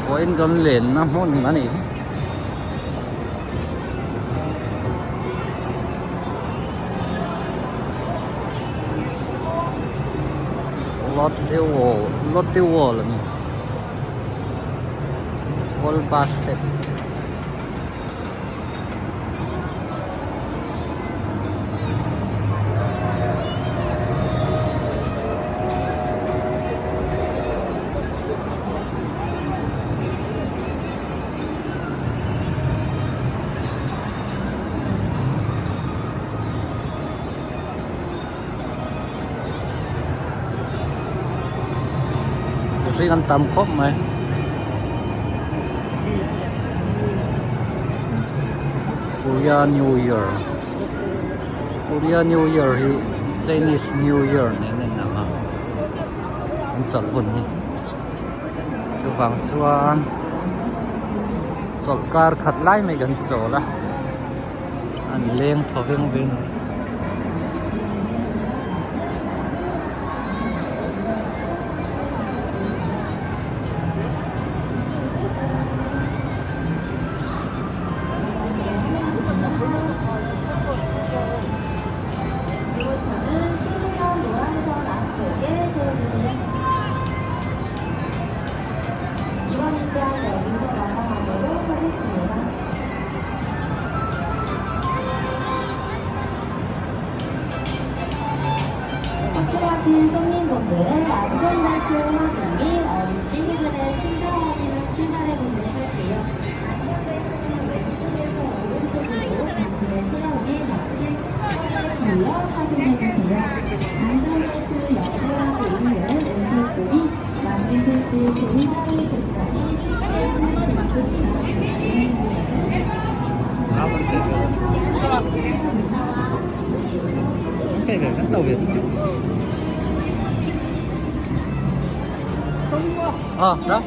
Vawiin kan lenna hmun a nih hi. Lotte World Lotte World a ni World Basket. Mihring an tam khawp mai. Korea New Year Korea New Year hi Chinese New Year nen a inang a an chawlh hun hi chuvang chuan chawlh kar khat lai mai kan chawl a an leng thaw veng veng a. Ờ, đó.